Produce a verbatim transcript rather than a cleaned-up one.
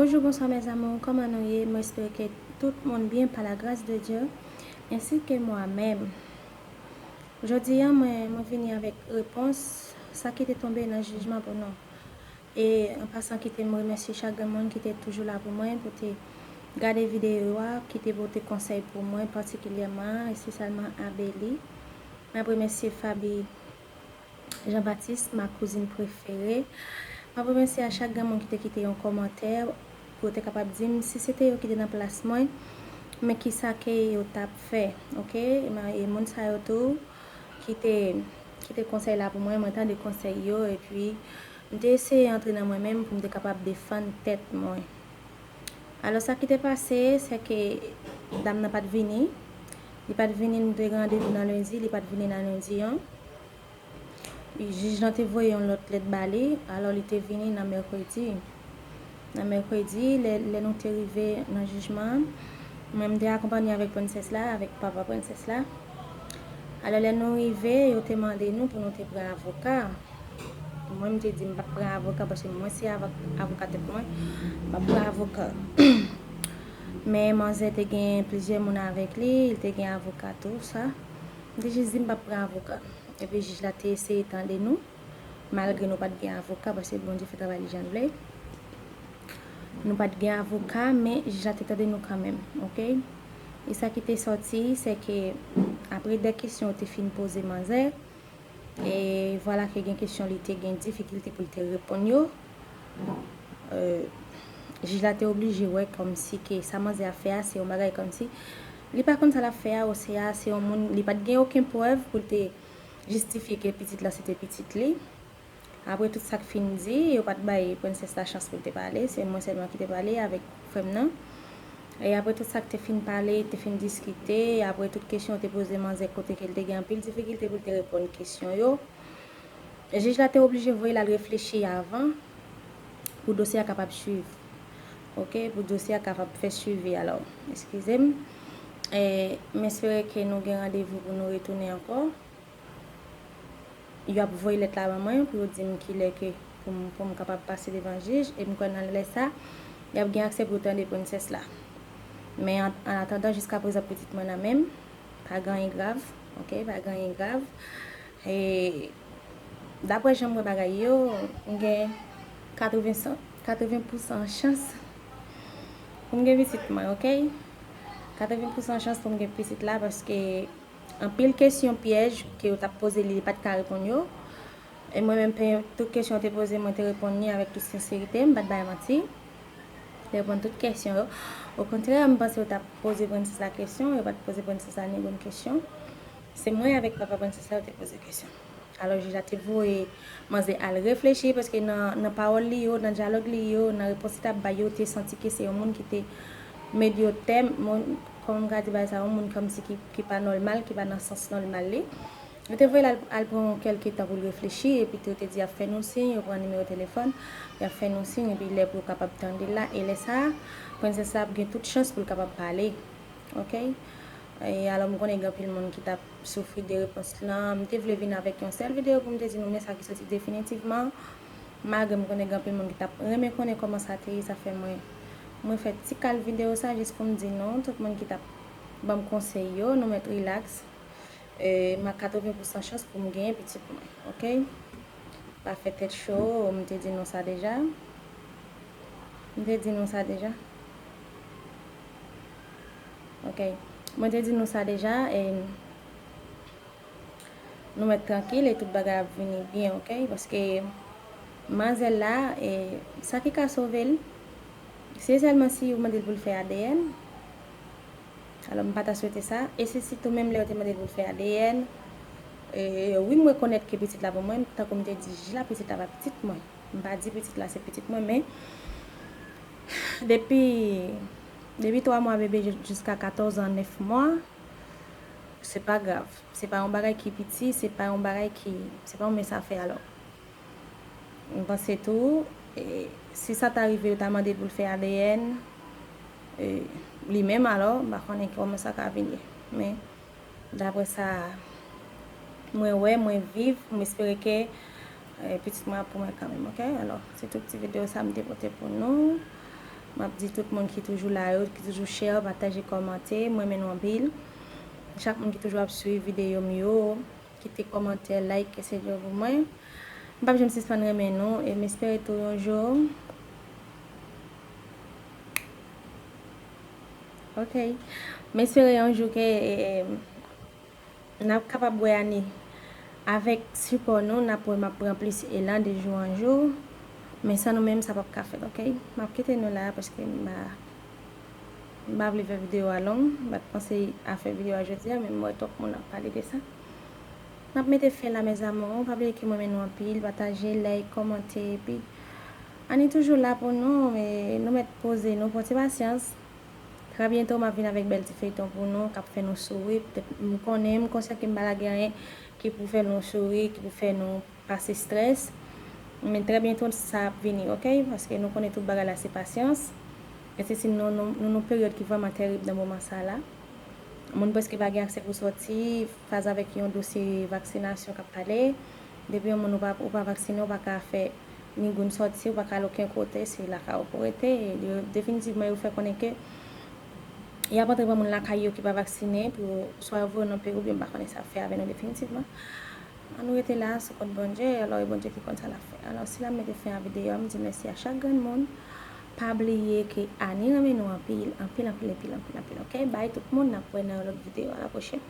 Bonjou, bonswa mes amours, kòman nou ye? Mwen espere ke tout moun byen pa la gras de Dye, ensi ke mwa menm. Jodi a, mwen, mwen vini avèk repons sa ki te tonbe nan jijman pou nou. E an pasan, kite m remèsye chak grenn moun ki te toujou la pou mwen, pou te gade videyo a, ki te pote konsèy pou mwen, patikilyèman, espesyalman Abeli. M ap remèsye Faby Jean Baptiste, ma kouzin prefere. M ap remèsye a chak grenn moun ki te kite yon kòmantè pou yo te kapab di m si se te yo ki te nan plas mwen, men kisa ke yo t ap fè, oke? E moun sa yo tou ki te kite konsèy la pou mwen, mwen tande konsèy yo, epi m te eseye antre nan mwen menm pou m te kapab defann tèt mwen. Alò, sa ki te pase, se ke dam nan pa t vini. Li pa t vini, nou te gen randevou nan lendi, li pa t vini nan lendi an. Jij lan te voye yon lòt lèt ba li, alò li te vini nan mèkredi. Nan mèkredi, lè, lè nou te rive nan jijman an, mwen m te akonpanye avèk prensès la, avèk papa prensès la. Alò, lè nou rive, yo te mande nou pou nou te pran avoka. Mwen, m te di m p ap pran avoka, paske mwen se avo-, avoka tèt mwen, m p ap pran avoka. Men manzè te gen plizyè moun avèk li, li te gen avoka tou, sa. M te jis di m p ap pran avoka. Epi jij la te eseye tande nou, malgre nou pa t gen avoka, paske Bondye fè travay li jan l vle. Nou pa t gen avoka, men jij la te tande nou kanmenm, oke? E sa ki te sòti, se ke apre de kesyon yo te fin poze manzè, e vwala ke gen kesyon li te gen difikilte pou l te reponn yo. Euh, jij la te oblije wè kòmsi ke sa manzè ap fè a, se yon bagay kòmsi li pa konn sa l ap fè a, oswa se yon moun, li pa t gen okenn prèv pou l te jistifye ke pitit la se te pitit li. Apre tout sa k fin di, yo pa t bay prensès la chans pou l te pale, se mwen sèlman ki te pale avèk frè m nan. E apre tout sa k te fin pale, te fin diskite, apre tout kesyon yo te poze manzè kote ke l te gen anpil difikilte pou l te reponn kesyon yo, jij la te oblije voye l al reflechi avan pou dosye a kapab swiv. Oke, pou dosye a kapab fè swivi. Alò, eskize m. E, m espere ke nou gen randevou pou nou retounen ankò. Yo ap voye lèt la ban mwen pou yo di m kilè ke pou m, pou m kapab pase devan jij, e m kwè nan lè sa, y ap gen aksè pou yo tande prensès la. Men an, an atandan, jiska prezan, pitit mwen nan men m, pa gen anyen grav, oke, pa gen anyen grav. E daprè jan m wè bagay yo, m gen katreven san, katreven pousan chans pou m gen pitit mwen, oke? Katreven pousan chans pou m gen pitit la, paske anpil kesyon pyèj ke yo t ap poze li, li pa t ka reponn yo. E mwen menm, pe-, tout kesyon yo te poze, mwen te reponn li avèk tout senserite, m pa t bay manti. Te reponn tout kesyon yo. Okontrè, m panse yo t ap poze prensès la kesyon, yo pa t poze prensès la ni youn kesyon. Se mwen avèk papa prensès la yo te poze kesyon. Alò, jij la te voye manzè al reflechi, paske nan, nan pawòl li yo, nan dyalòg li yo, nan repons li t ap bay yo, te santi ke se yon moun ki te medyotè, moun, kòman m ka di bagay sa, yon moun kòmsi ki, ki pa nòmal, ki pa nan sans nòmal li. Yo te voye l al, al pran yon kèlke tan pou l reflechi, epi tou yo te di y ap fè nou siy, yo pran nimewo telefòn, y ap fè nou siy, epi lè pou yo kapab tande l la, e lè sa a, prensès la ap gen tout chans pou l kapab pale. Oke? E alò, m konnen gen anpil moun ki t ap soufri de repons lan. M te vle vin avèk yon sèl videyo pou m te di nou men sa ki soti definitivman. Malgre m konnen gen anpil moun ki t ap renmen konnen kòman sa te ye, sa fè mwen, mwen fè ti kal videyo sa jis pou m di nou, tout moun ki t ap ban m konsèy yo, nou mèt rilaks. E, m a katreven pousan chans pou m genyen pitit mwen, oke? Pa fè tèt cho, m te di nou sa deja. M te di nou sa deja. Oke. Mwen te di nou sa deja, e nou mèt trankil e tout bagay ap vini byen, oke? Paske manzè la, e sa ki ka sove l, se sèlman si ou mande l pou l fè A D N. Alò, m pa ta swete sa. E se sitou menm lè yo te mande l pou l fè A D N. E, wi, m rekonèt ke pitit la pou mwen, tankou m te di jij la, pitit la pa pitit mwen. M pa di pitit la se pitit mwen, men depi, depi twa mwa bebe jis-, jiska katòz an, nèf mwa, se pa grav. Se pa yon bagay ki piti, se pa yon bagay ki, se pa yon mens a fè alò. M panse tou, e, si sa ta rive, yo ta mande l pou l fè A D N, e, li menm alò, m pa konnen kòman sa ka vini. Men, daprè sa mwen wè, mwen viv, m espere ke, e, pitit mwen ap pou mwen kanmenm, oke? Alò, se tout ti videyo sa m te pote pou nou. M ap di tout moun ki toujou la yo, ki toujou share, pataje, kòmante, m renmen nou anpil. Chak moun ki toujou ap swiv videyo m yo, kite kòmantè, like, et cetera pou mwen. M p ap janm sispann renmen nou e m espere tou yon jou. Ok. M espere yon jou ke eh, n ap kapab wè Ani. Avèk sipò nou, n ap wè m ap pran plis elan de jou an jou. Men san nou menm, sa p ap ka fèt, ok? M ap kite nou la paske m pa, m pa vle fè videyo a long. M pa t panse a fè videyo a jodi a, men m wè twòp moun ap pale de sa. N ap mete fen la, mes amours. Pa bliye ke m renmen nou anpil. Pataje, like, kòmante, epi Ani toujou la pou nou, men nou mèt poze nou, pran ti pasyans. Trè byento, m ap vin avèk bèl ti feyton pou nou, k ap fè nou souri. Petèt, m konnen, m konsyan ke m pa lage anyen ki pou fè nou souri, ki pou fè nou pase strès. Men trè byento, sa ap vini, ok? Paske nou konnen tout bagay la se pasyans. E se si nou, nou, nou, nou peryòd ki vrèman terib nan moman sa la. Moun prèske pa gen aksè pou sòti, faz avèk yon dosye vaksinasyon k ap pale. Depi yon moun ou pa, ou pa vaksine, ou pa ka fè ni goun sòti, ou pa ka al okenn kote, se lakay ou pou rete. E yo, definitivman, yo fè konnen ke y ap antre pran moun lakay yo ki pa vaksine, pou swa yo voye yo nan peyi, oubyen m pa konnen sa ap fè avè nou definitivman. An nou rete la sou kont Bondye, alò e Bondye ki konn sa l ap fè. Alò, sila m mete fen a videyo a, m di mèsi a chak grenn moun. Pa bliye ke Ani renmen nou anpil, anpil, anpil, anpil, anpil, anpil, ok? Bay tout moun, n ap wè nan yon lòt videyo. A la pwochèn.